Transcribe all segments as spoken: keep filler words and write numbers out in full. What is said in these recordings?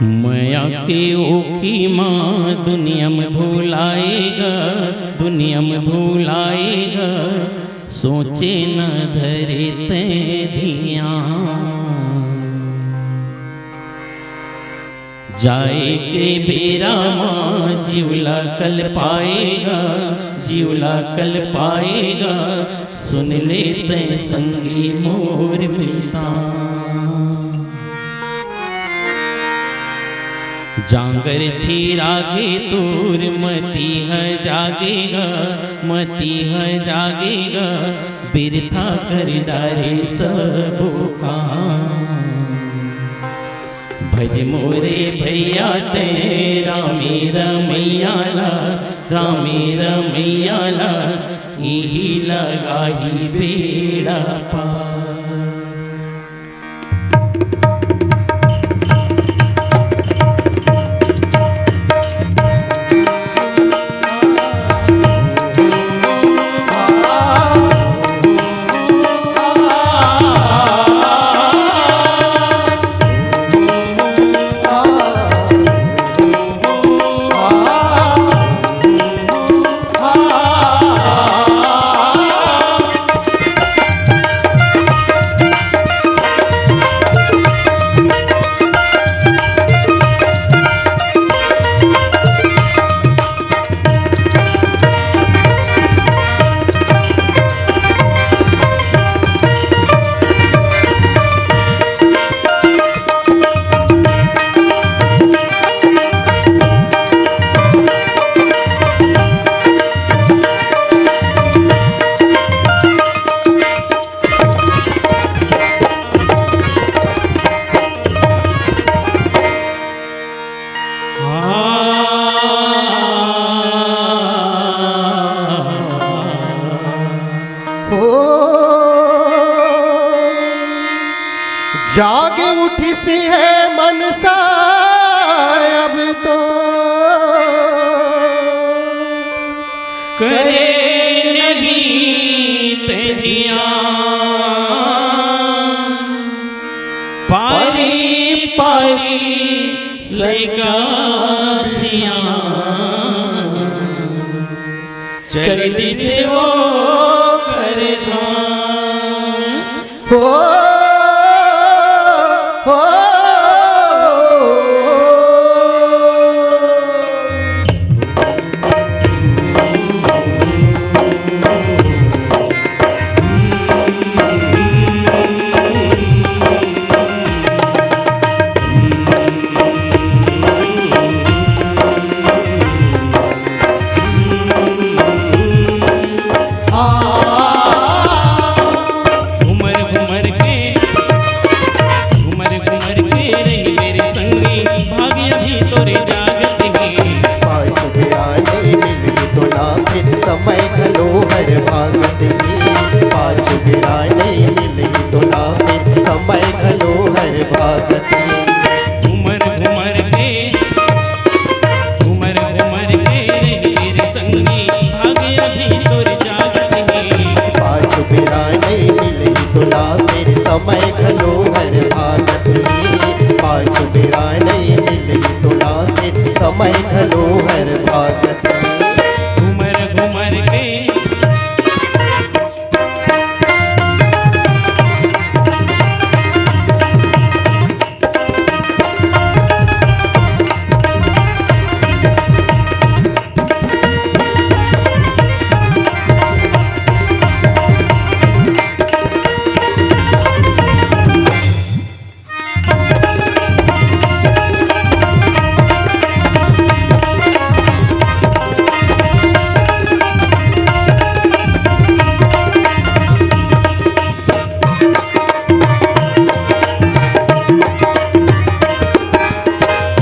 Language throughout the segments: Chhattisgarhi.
मया के ओखी म दुनिया म भुलाए गा, दुनिया म भुलाए गा, सोचे न धरे तैं धियान। जाए के बेरा म जीव ला कलपाए गा, जीव ला कलपाए गा, सुन ले तैं संगी मोर मितान। जांगर थिरागे तोर मती ह जागे गा, मती ह जागे गा, बिरथा कर डारे सबो काम। भज मोरे भैया तैं रामे रमैया ला, रामे रमैया ला, इही लगाही बेड़ा पार। ओ जागे उठिस हे मनसा अब तो, करे नहीं तैं धियान। पारी पारी लइका धियान, चल दिस ओकर धान। हो, हो। घुमर घुमर के, घुमर घुमर के रहिबे रे संगी, भाग अभी तोरे जागत हे। पाँच बेरा नहीं मिलही तोला फिर समय घलो हर भागत हे। पाँच बेरा नहीं मिलही तोला फिर समय घलो हर भागत हे। घुमर घुमर के, घुमर घुमर के रहिबे रे संगी, भाग अभी तोर जागत हे। पाँच बेरा नहीं मिलही तोला फिर समय घलो हर भागत हे। पाँच बेरा नहीं मिलही तोला फिर समय घलो हर भागत हे। घुमर घुमर के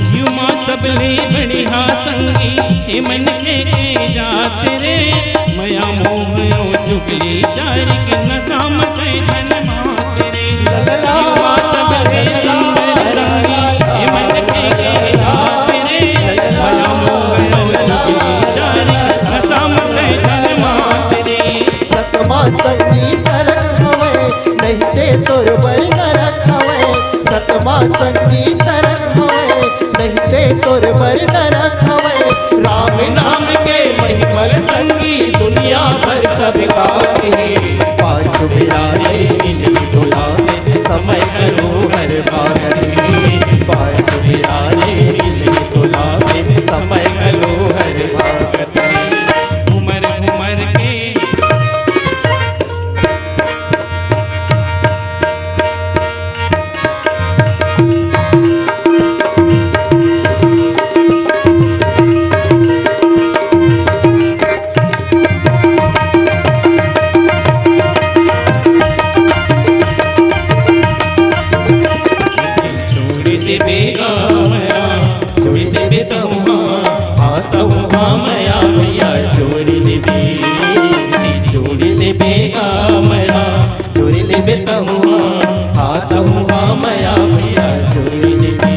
जीव मा सबले बढ़िया संगी, ए मनखे के जात रे। मया मोह अउ चुगली चारी के नशा म तैं झन मात रे। जीव मा सबले सुंदर संगी, ए मनखे के जात रे। मया मोह अउ चुगली चारी के नशा म तैं झन मात रे। सतमा संगी सरग हवय, नहीं ते तोर बर नरक हवय। सतमा संगी सरग हवय, तोर बर नरक हवय। राम नाम के महिमल संगी, दुनिया भर सब गाथे। पाछू बिराजे निज दुलारे, समय घलो हर भागत हे। पाछू बिराजे निज दुलारे, समय घलो हर भागत हे। घूमर घूमर के छोड़ देबे गा मया, छोड़ देबे तहुहा, हाँ तहुहा मया भैया छोड़ देबे, छोड़ देबे गा मया, छोड़ देबे तहुहा, हाँ तहुहा मया भैया छोड़ देबे,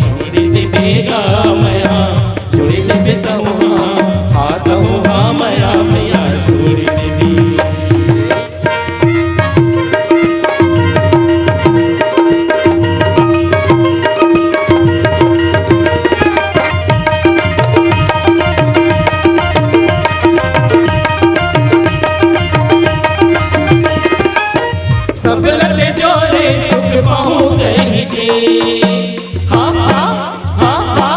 छोड़ देबे गा मया, छोड़ देबे तहुहा, हाँ तहुहा मया भैया छोड़ देबे। सब लते जोरे सुख पाहूं कहिके। हा, हा, हा, हा,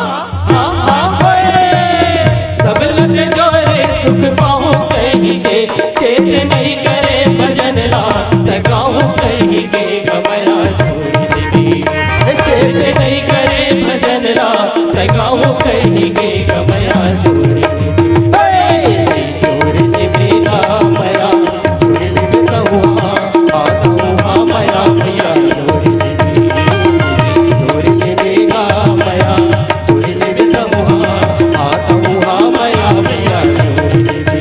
हा, हा, होए। सब लते जोरे सुख पाहूं कहिके, चेत नहीं करे भजन ला, त गाहूं कहिके गमया छोड़ देबे। चेत नहीं करे भजन ला, त गाहूं कहिके गमया छोड़ देबे। हे! छोड़ देबे गा मया, छोड़ देबे तहुहा, आ तहुहा मया भैया छोड़ देबे। छोड़ देबे गा मया, छोड़ देबे तहुहा, आ तहुहा मया भैया छोड़ देबे।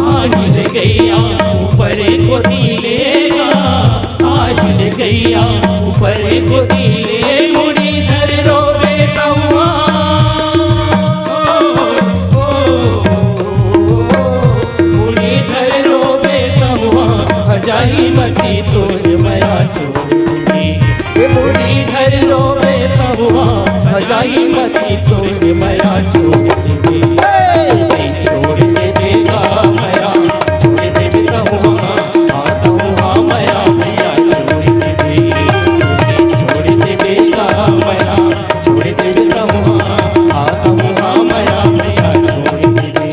आहिल गैया ऊपर कोती ले गा, आहिल गैया ऊपर कोती ले, मुड़ी धर रोबे तहुआ। ओ, ओ, ओ, मुड़ी धर रोबे तहुआ, अजाई मती तोर मया छोड़ देबे। ए मुड़ी धर रोबे तहुआ, अजाई मती तोर मया छोड़ देबे। ए, छोड़ देबे गा मया, छोड़ देबे तहुआ, आ तहुआ मया भैया छोड़ देबे। छोड़ देबे गा मया, छोड़ देबे तहुआ, आ तहुआ मया भैया छोड़ देबे।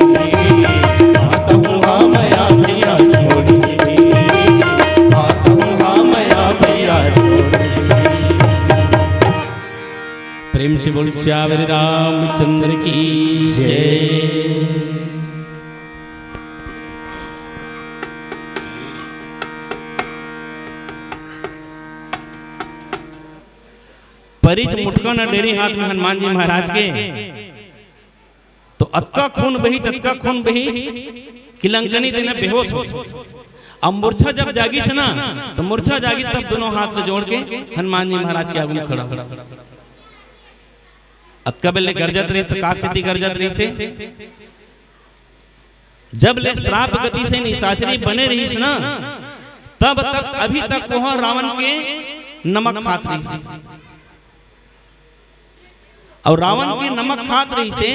आ तहुआ मया भैया छोड़ देबे। आ तहुआ मया भैया छोड़ देबे। प्रेम से बोल सियावर रामचंद्र की जय। परिच मुटका न डेरे हाथ में हनुमान जी महाराज के, तो अतका खून बही, अतका खून बही कि लंकनी तेन बेहोश हो। अब मूर्छा जब जागिस ना, तो मूर्छा जागिस तब दोनों हाथ ल जोड़ के हनुमान जी महाराज के आगू में खड़ा हो। अतका बेले गरजत रहिस, त काक सेती गरजत रहिस हे? जब ले श्राप गति से निशाचरी बने रहिस ना, तब तक, अभी तक वो रावण के नमक खात रहिस। अउ रावण के नमक खात रहिस हे,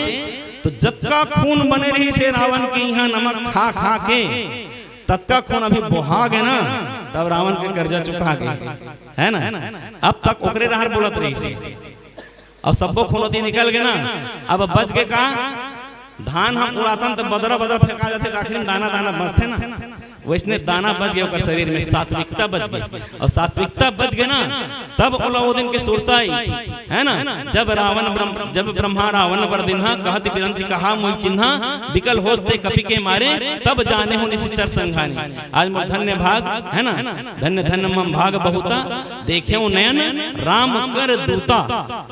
तो जतका खून बने रहिस हे रावण के इहाँ नमक खा खा के, ततका खून अभी बोहा गे ना, तब रावण के कर्जा चुका गे, है ना? अब तक ओकरे डहर बोलत रहिस हे। अउ सब्बो खून ओती निकल गे ना, अब बच गे का? धान हम उड़ाथन त बदरा बदरा फेंका जाथे, त आखिरी में दाना दाना बचथे ना। वइसने दाना बच गे ओकर शरीर में, सात्विकता बच गे। अउ सात्विकता बच गे ना, तब ओला ओ दिन के सुरता आई, है ना? जब रावण ब्रह्म-, जब ब्रह्मा रावण बर दिन्हा, कहत बिरंचि कहा मोहि चिन्हा, बिकल होस ते कपि के मारे, तब जानेहु निसिचर संघाने। आज मोर धन्य भाग, है ना? धन्य धन्य मम भाग बहुता, देखेउ नयन राम कर दूता।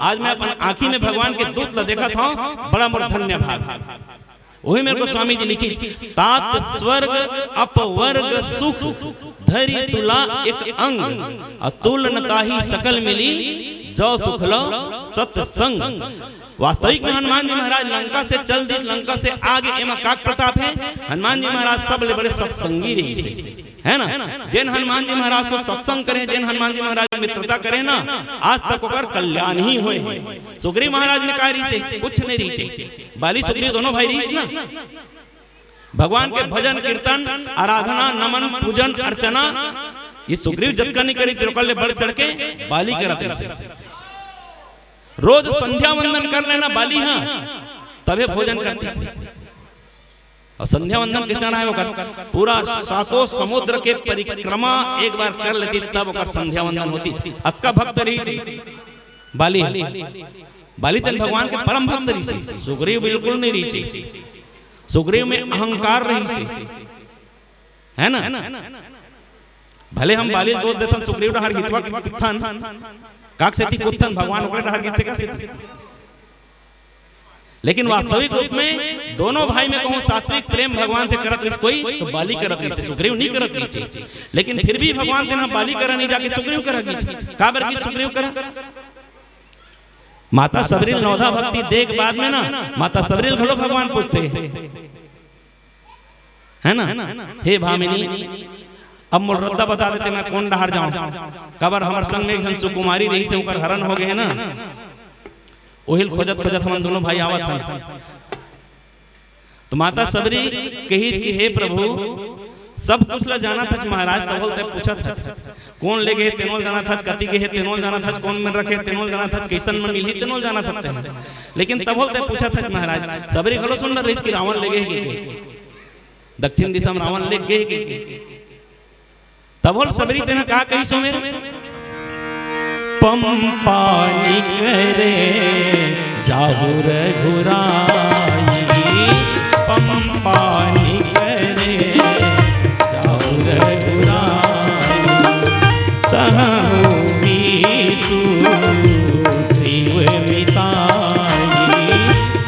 आज मैं अपन आँखी में भगवान के दूत ला देखत हौं, बड़ा मोर धन्य भाग। वही मेरे को स्वामी जी लिखिस, तात स्वर्ग अपवर्ग सुख, धरि तुला एक अंग, अतुल न ताहि सकल मिली, जो सुख लो सत्संग। वास्तविक में हनुमान जी महाराज लंका से चल दिस, लंका से आगे एमा काक प्रताप हे। हनुमान जी महाराज सबले बड़े सत्संगी रहिस हे, है ना? जेन हनुमान जी महाराज से सत्संग करे, जेन हनुमान जी महाराज मित्रता करे ना, आज तक ओकर कल्याण ही होए हे। सुग्रीव महाराज में का रहिस हे? कुछ नहीं रहिस हे। बाली सुग्रीव दोनों भाई रहिस ना, भगवान के भजन कीर्तन, आराधना, नमन, पूजन, अर्चना, ये सुग्रीव जतका नहीं करिस, तेरे ले बढ़ चढ़ के बाली करत रहिस हे। रोज संध्या वंदन कर लेना बाली, हाँ, तभे भोजन करतिस। अउ संध्या वंदन किसना रहे ओकर? पूरा सातों समुद्र के परिक्रमा एक बार कर लेतिस, तब ओकर संध्या वंदन होतिस। अतका भक्त रहिस हे बाली। बाली तेन भगवान के परम भक्त रहिस हे। सुग्रीव बिल्कुल नहीं रहिस हे। सुग्रीव में अहंकार रहिस हे, है ना? भले हम बाली ल दोष देथन, सुग्रीव डहर हितवा के कुत्थन, काक सेती कुत्थन, भगवान ओकरे डहर गिरथे का सेती। लेकिन वास्तविक रूप में दोनों भाई में कहूँ सात्विक प्रेम भगवान से करत रहिस कोई, तो बाली करत रहिस हे, सुग्रीव नहीं करत रहिस हे। लेकिन फिर भी भगवान तेन बाली करा नहीं जाके सुग्रीव करा गिस। काबर कि सुग्रीव करा? माता सबरी ल नवधा भक्ति दे के बाद में ना, माता सबरी ल घलो भगवान पूछथे, है ना? हे भामिनी, अब मोर रद्दा बता देते, मैं कोन डहर जाऊं? काबर हमर संग में एक झन सुकुमारी रहिस हे, ओकर हरन हो गे हे ना, ओहिल खोजत खोजत हमन दोनों भाई आवत हन। तो माता सबरी कहिस कि हे प्रभु, सब कुछ ला जानत हच महाराज, तभो ल तैं पूछत हच, कोन ले गे हे तेनो ल जानत हच, कति गे हे तेनो ल जानत हच, कोन मेर रखे हे तेनो ल जानत हच, कइसन में मिलही तेनो ल जानत हच तैं। लेकिन तभो ल तैं पूछत हच महाराज। सबरी घलो सुंदर रहिस कि रावण ले गे हे कि, दक्षिण दिशा में रावण ले गे हे कि। तभो ल सबरी तेन का कहिस ओ मेर? पंपा निकरे जाहु रघुराई, पंपा निकरे जाहु रघुराई, तहु वीसु जीव मिताई,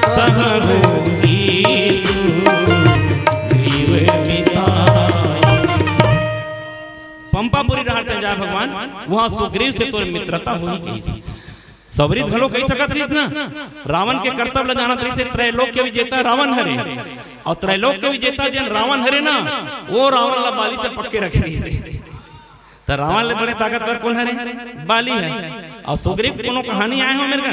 तहु वीसु जीव मिताई। पंपापुरी डहर तैं जा भगवान, उहाँ सुग्रीव से तोर मित्रता होही कहिस। सबरी घलो कहि सकत रहिस ना, रावण के करतब ल जानत रहिस हे, त्रैलोक के विजेता रावण हरे, अउ त्रैलोक के विजेता जेन रावण हरे ना, ओ रावण ला बाली चपक के रखे रहिस हे। त रावण ले बड़े ताकतवर कोन हरे? बाली हे। अउ सुग्रीव कोनो कहानी आय हे ओ मेर का?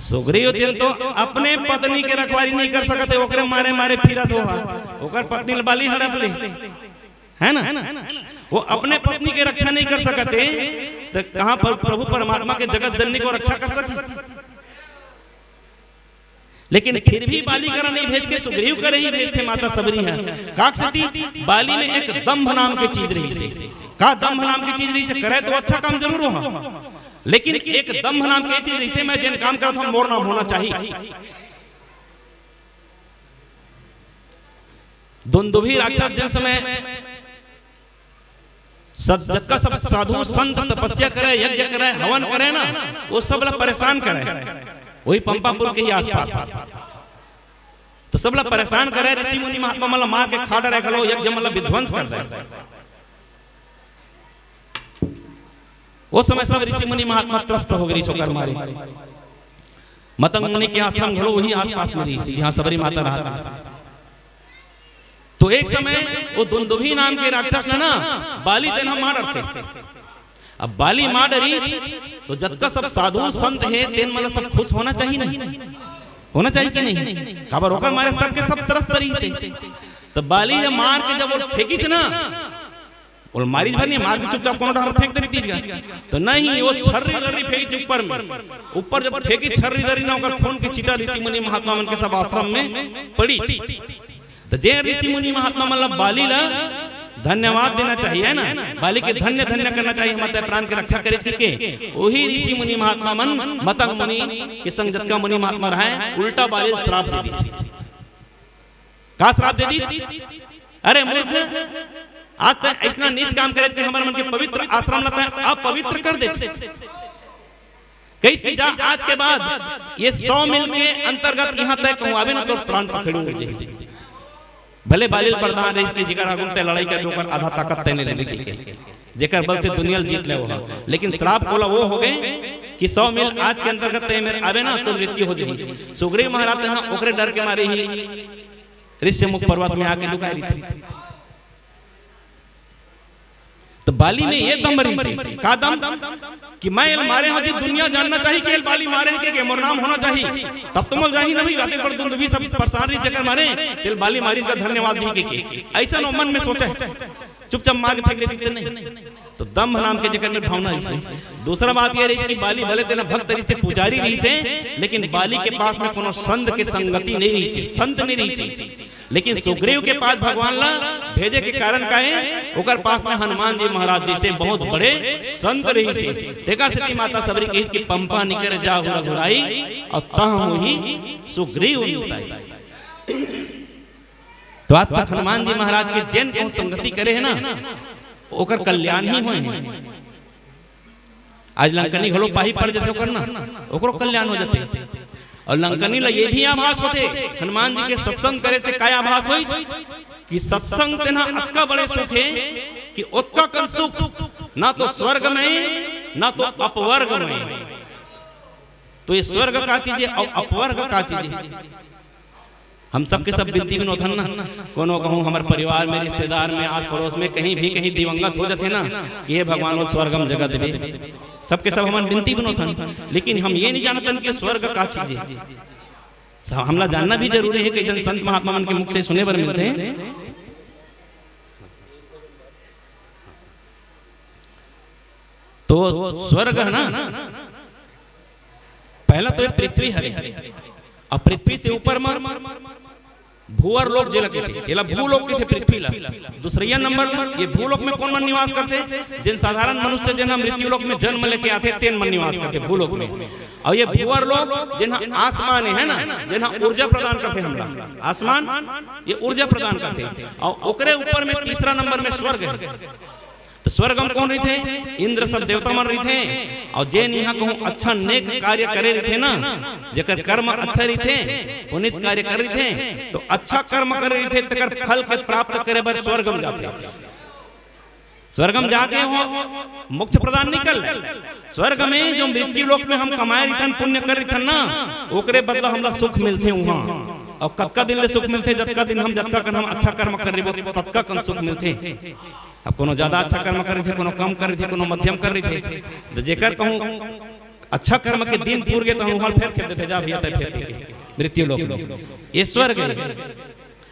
सुग्रीव तेन तो अपने पत्नी के रखवारी नहीं कर सकत हे, ओकरे मारे मारे फिरत हो हा, ओकर पत्नी ल बाली हड़प ले। है ना? वो अपने पत्नी के रक्षा नहीं कर सकत हे, त कहाँ पर प्रभु परमात्मा के जगत जननी के रक्षा कर सकही? लेकिन फिर भी बाली करा नहीं भेज के सुग्रीव करे ही भेजथे माता सबरी ह। काक सेती बाली में एक दंभ नाम के चीज रहिस हे। का दंभ नाम के चीज रहिस हे? करे तो अच्छा काम जरूर हो, लेकिन एक दंभ नाम के चीज रहिस हे, मैं जेन काम करत हौं, मोर नाम होना चाहिए। दुंदुभी राक्षस जेन समय सब, जतका सब साधु संत तपस्या करे, यज्ञ करे, हवन करे ना, वो सब ला परेशान करे, वही पंपापुर के ही आसपास। तो सब ला परेशान करे, ऋषि मुनि महात्मा मन ला मार के खा डरे घलो, यज्ञ मन ला विध्वंस कर दे। वो समय सब ऋषि मुनि महात्मा त्रस्त हो गए ओकर मारे। मतंग मुनि के आश्रम घलो वही आसपास में रहिस, जहाँ सबरी माता रहत रहिस। तो एक समय वो दुंदुभी नाम के राक्षस ला ना बाली तेन ह मार डरथे। अब बाली मार डरिस, तो जतका सब साधु संत हे, तेन मन ला सब खुश होना चाहिए नहीं? होना चाहिए कि नहीं? काबर ओकर मारे सबके सब त्रस्त रहिस हे। तो बाली ह मार के जब वो फेंकिस ना, ओला मारिस भर नहीं, मार के चुपचाप कोनो डहर फेंक दे रहितिस गा। तो नहीं, वो छर्री दर्री फेंकिस ऊपर में। ऊपर जब फेंकिस छर्री दर्री ना, ओकर खून के छींटा ऋषि मुनि महात्मा मन के सब आश्रम में पड़िस। तो जे ऋषि मुनि महात्मा मन ला बाली ला धन्यवाद देना चाहिए, है ना? बाली के धन्य धन्य करना चाहिए, हमर तय प्राण के रक्षा करे के। ओही ऋषि मुनि महात्मा मन, मतंग मुनि के संग जतका मुनि महात्मा रहय, उल्टा बाली ल श्राप दे दीस। का श्राप दे दीस? अरे मूर्ख, आज तय अइसना नीच काम करे के हमर मन के पवित्र आश्रम ल तय अपवित्र कर दे। कहिस कि जा, आज के बाद ये सौ मील के अंतर्गत इहां तय कहूं आबे ना, तोर प्राण पखेरु उड़ जाही। भले बाली ल वरदान रहिस कि जेकर आगू तय लड़ाई करबे, ओकर आधा ताकत तय नइ लेबे कहिके, जेकर बल से दुनिया ल जीत ले ओहा। लेकिन श्राप ओला वो हो गे कि सौ मील आज के अंतर्गत तय मेर आबे ना, तो मृत्यु हो जाही। सुग्रीव महाराज तेन ओकरे डर के मारे ही ऋष्यमुख पर्वत में आके लुकाय रहिथे। तो बाली में ये दम रहिसे। का दम? कि मैं एल मारे हंव जी, दुनिया जानना चाही कि एल बाली मारे हे के, के मोर नाम होना चाही। तब तो मोला जाही ना भाई, बातें कर दूं तो भी सब परेशान रही जेकर मारे, तेल बाली मारिस का धन्यवाद दी के, के। अइसन ओ मन में सोचे। चुपचाप मार के फेंक देतिस ते नहीं। तो दंभ नाम के जेकर में भावना रहिसे। दूसरा बात ये रहिसे कि बाली भले तेन भक्त रहिसे, पुजारी रहिसे, लेकिन बाली के पास में कोनो संत के संगति नहीं रहिसे, संत नहीं रहिसे। लेकिन सुग्रीव के पास भगवान ला भेजे के कारण का हे? ओकर पास में हनुमान जी महाराज जइसे बहुत बड़े संत रहिसे। तेकर सेती माता शबरी कहिस कि पंपा निकर जाहु रघुराई, अउ तहाँ होही सुग्रीव मिताई। तो आज तक हनुमान जी महाराज के जेन कहूं संगति करे हे ना, ओकर कल्याण ही होय हे। आज लंकनी घलो पाही पड़ जथे ओकर ना, ओकरो कल्याण हो जथे। अउ लंकनी ला ये भी आभास होथे, हनुमान जी के सत्संग करे से काय आभास होइस कि सत्संग तेन ह अतका बड़े सुख हे कि ओतका कन सुख ना तो स्वर्ग में, ना तो अपवर्ग में। तो ये स्वर्ग का चीज हे अउ अपवर्ग का चीज हे? हम सबके सब बिनती बिनोथन ना, कोनो कहूं हमर परिवार में, रिश्तेदार में, आस पड़ोस में कहीं भी कहीं दिवंगत हो जथे ना, कि हे भगवान, वो स्वर्ग म जगह देबे। सबके सब हमन बिनती बिनोथन, लेकिन हम ये नहीं जानतन कि स्वर्ग का चीज हे। सब हमला जानना भी जरूरी हे, कई झन संत महात्मा मन के मुख से सुने बर मिलथे। तो स्वर्ग हे ना, पहला तो ये पृथ्वी हरे, अब पृथ्वी से ऊपर म भूवर लोक जेला कहिथे, एला भूलोक कहिथे पृथ्वी ला। दूसरइया नंबर ला, ये भूलोक में कोन मन निवास करथे? जेन साधारण मनुष्य, जेन ह मृत्यु लोक में जन्म लेके आथे, तेन मन निवास करथे भूलोक में। अउ ये भूवर लोक, जेन ह आसमान हे ना, जेन ह ऊर्जा प्रदान करथे हमला, आसमान ये ऊर्जा प्रदान करथे। अउ ओकरे ऊपर में तीसरा नंबर में स्वर्ग हे। तो स्वर्ग म कोन रहिथे? इंद्र सब देवता मन रहिथे। अउ जेन इहां कहूं अच्छा नेक कार्य करे रहिथे ना, जेकर कर्म अच्छा रहिथे, पुनीत कार्य करे रहिथे, तो अच्छा कर्म करे रहिथे, तेकर फल के प्राप्त करे बर स्वर्ग म जाथे। स्वर्ग म जाके वो मोक्ष प्रदान नइ कर ले। स्वर्ग में जो मृत्यु लोक में हम कमाए रहिथन, पुण्य करे रहिथन ना, ओकरे बदला हमला सुख मिलथे उहां। अउ कतका दिन ले सुख मिलथे? जतका दिन हम, जतका कन हम अच्छा कर्म करे रहिबो, ततका कन सुख मिलथे। अब कोनो ज्यादा अच्छा कर्म करे रहिथे, कोनो कम करे रहिथे, कोनो मध्यम करे रहिथे। तो जेकर कहूं अच्छा कर्म के दिन पूर गे, तो उहां फेर खेद देथे, जा भैया, तैं फेर के मृत्यु लोक में। ये स्वर्ग हे।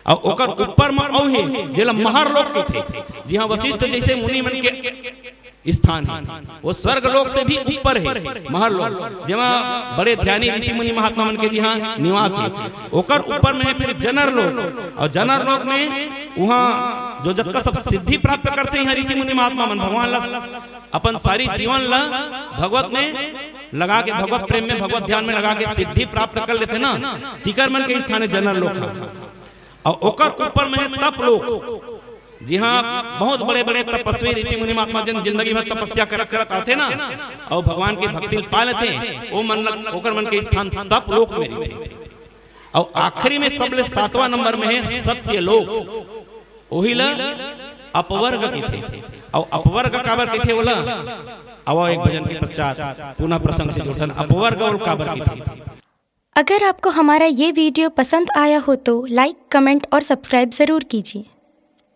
अउ ओकर ऊपर म अउ हे, जेला महर लोक कहिथे, जिहां वशिष्ठ जइसे मुनि मन के स्थान हे, वो स्वर्ग लोक से भी ऊपर हे महर लोक, जेमा बड़े ध्यानी ऋषि मुनि महात्मा मन के जिहां निवास हे। ओकर ऊपर में हे फिर जनर लोक, अउ जनर लोक में उहां जो जतका सब सिद्धि प्राप्त करथे इहां ऋषि मुनि महात्मा मन, भगवान ला अपन सारी जीवन ला भगवत में लगा के, भगवत प्रेम में, भगवत ध्यान में लगा के सिद्धि प्राप्त कर लेथे ना, तिकर मन के स्थान हे जनर लोक। अउ ओकर ऊपर में हे तप लोक, जिहां बहुत बड़े-बड़े तपस्वी ऋषि मुनि महात्मा जन जिंदगी भर तपस्या करत करत आथे ना, अउ भगवान के भक्ति ल पा लेथे, ओ मन ल, ओकर मन के स्थान तप लोक में रहिथे। अउ आखिरी में सबले सातवां नंबर में हे सत्य लोक, ओही ल अपवर्ग कहिथे। अउ अपवर्ग काबर कहिथे ओला? आवा एक भजन के पश्चात पुनः प्रसंग से जोड़थन, अपवर्ग अउ काबर कहिथे। अगर आपको हमारा ये वीडियो पसंद आया हो तो लाइक, कमेंट और सब्सक्राइब ज़रूर कीजिए।